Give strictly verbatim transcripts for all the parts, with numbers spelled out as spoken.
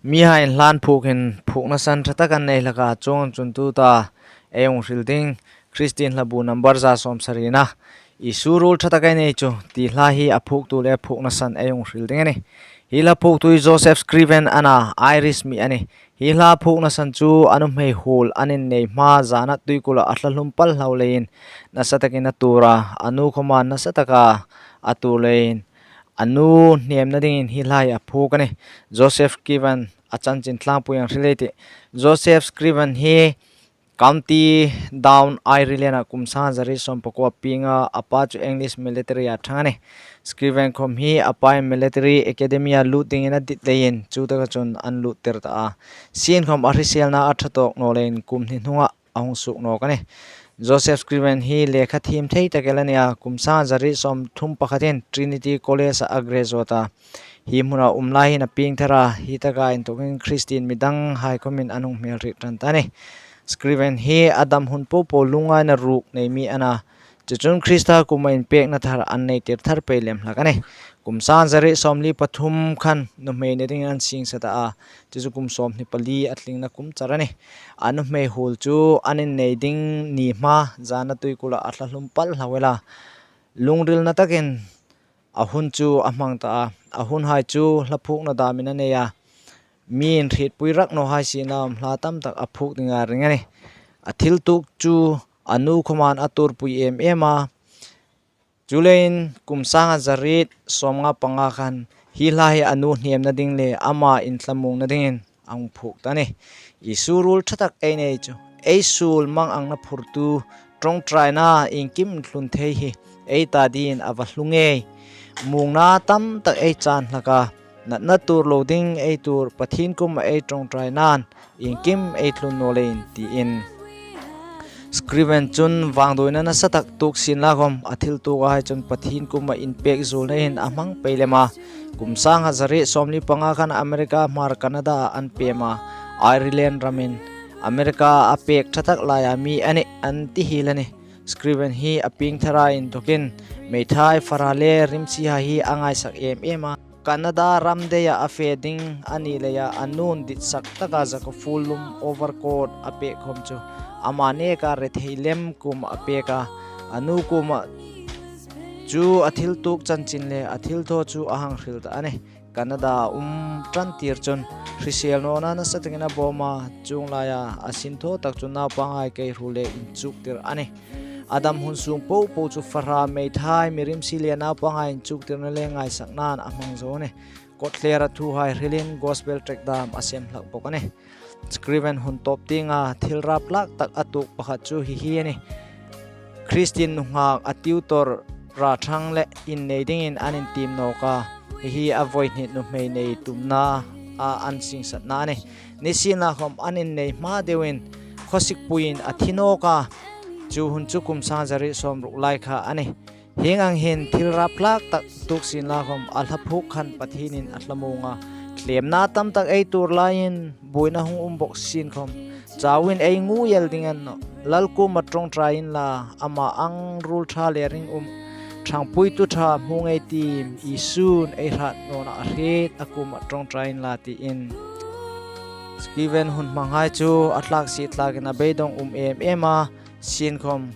Mihai inhlan phukin phukna san ṭha tak an nei hlak a, chuong chun tuta ei hung hril ding Kristien hlabu number za sawmsarina, Isu ruol ṭha tak ei nei chu ti hla hi a phuktu le phukna san ei hung hril ding a nih. Hi hla phuktu hi Joseph Scriven a na, Irish mi a nih. Hi hla phukna san chu a nuhmei huol an innei hma zana tuikula a thlahlum pal hlau leiin nasa takin a tuor a, a nu khawma nasa taka a tuor leiin a nu hnêmna dingin hi hla hi a phuk a nih. Joseph Scriven a chanchin tlângpui hang hril ei tih. Joseph Scriven hi County Down, Ireland-a kum sâng zariet sawm pakuo pienga, a pa chu English military-a ṭhang a nih. Scriven khawm hi a pain military academy-a lût dingin a dit leiin chu taka chun an lûttir ta a. Sienkhawm a hriselna a ṭha tawk naw leiin kum hni hnunga a hung suok nawk a nih. Joseph Scriven hi lekha thiem thei tak el a ni a, kum sâng zariet sawmthum pakhatin Trinity College-a a graduate a. Hi hmuna um lai hin a pieng thar a, hi taka inthawkin Kristien mi danghai khawmin an hung hmel hriet ṭan ta a nih. Scriven hi a dam hun popo lungngaina ruok nei mi a na. Chu chun Krista kuoma inpekna thar an neitir thar pei lem hlak a nih. Kum sâng zariet sawmli pathum khan nuhmei ne dingin an singsat a, chu chu kum sawmhni pali a tlingna kum char a nih. A nuhmei huol chu an innei ding ni hma zana tuikula a thlahlum pal hlau el a, lungrilna takin a hun chu a hmang ta a. A hunhai chu hla phukna damin a nei a, mi inhrietpui rak nawhai sienla khawm hla tam tak a phuk dinga ring a nih. A thil tuok chu a nu khawman a tuorpui em em a. Chuleiin kum sânga zariet sawmnga panga khan hi hla hi a nu hnêmna ding le ama inthlamuongna dingin a hung phuk ta a nih. Isu ruol ṭha tak ei nei chu, ei suol mang angna phurtu ṭawngṭaina iengkim tlun thei hi ei ta dingin a va hlu ngei. Muongna tam tak ei chân hlak a, natna tuor lo ding ei tuor, Pathien kuoma ei ṭawngṭainain iengkim ei tlun naw leiin, tiin. Scriven chun vangduoina nasa tak tuok sienla khawm, a thil tuokhai chun Pathien kuoma inpek zuolnain a hmang pei lem a. Kum sânga zariet sawmli panga khan America hmar Canada-a an pem a, Ireland ramin America a pek ṭha tak laia mi a nih an ti hiel a nih. Scriven hi a pieng thara inthawkin meithai fara le rimsihai hi a ngaisak em em a. Canada ram deia a fe ding a ni leia a nun ditsak taka zakawful lum overcoat a pek khawm chu ama neka rethei lem kuoma a pek a, a nu kuoma chu a thil tuok chanchin le a thil thaw chu a hang hril ta a nih. Canada-a um ṭantir chun hrisel nawna nasa takin a bawm a, chuong laia a sinthaw tak chu naupanghai keihru le inchuktir a nih. A dam hun sung popo chu fara, meithai, mi rimsi le naupanghai inchuktirna le ngaisaknain a hmang zo a nih. Kawtthler a thuhai hrilin gospel tract dâm a sem hlak bawk a nih. Scriven hun tawp tienga thil rap tlak tak a tuok pakhat chu hi hi a nih. Kristien nunghak a tutor ra ṭhang le innei dingin an intiem nawk a, hi hi a vawihnit nuhmei nei tumnaa an singsatna a nih. Nisienlakhawm an innei hma deuin khawsikpuiin a thi nawk a, chu hun chu kum sâng zariet sawmruk lai kha a nih. Hieng ang hin thil rap tlak tak tuok sienlakhawm a hla phuk khan Pathienin a hlamuong a. Thlêmna tam tak ei tuor laiin buoina hung um bawk sienkhawm, chauin ei ngui el ding a ni nawh. Lal kuoma ṭawngṭai inla, ama ang ruol ṭha le ringum, ṭhangpuitu ṭha hmu ngei ei tiem Isu'n ei hrat nawna a hriet, a kuoma ṭawngṭai inla, tiin. Scriven hun hmanghai chu a tlak sie tlakin a beidawng um em em a, sienkhawm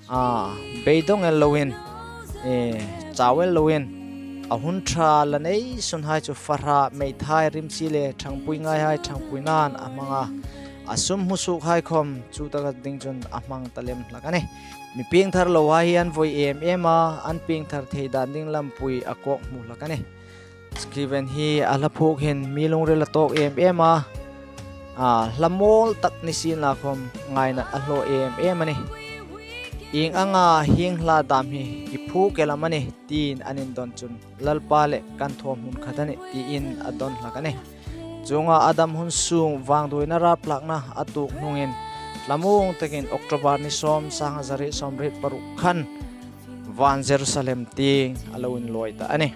a, beidawng el loin, e, chau el loin, a hun ṭha la nei sunhai chu fara, meithai, rimsi le ṭhangpui ngaihai ṭhangpuinain a hmang a. A sum hmusuokhai khawm chu taka ding chun a hmang ta lem hlak a nih. Mi piengthar lohai hi an vawi em em a, an piengthar thei dan ding lampui a kawk hmu hlak a nih. Scriven hi a hla phuk hin mi lungril a tawk em em a, a, hla mawl tak nisienlakhawm ngaina a hlaw em em a nih. Ieng anga hieng hla dâm hi i phuk el am a nih, tiin an indawn chun, Lalpa le kan thaw hmun khat a nih, tiin a dawn hlak a nih. Chuonga a dam hun sung vangduoina rap tlakna a tuok hnungin, hlamuong takin October ni sawm, sâng zariet sawmriet paruk khan van Jerusalem tieng a lo inlawi ta a nih.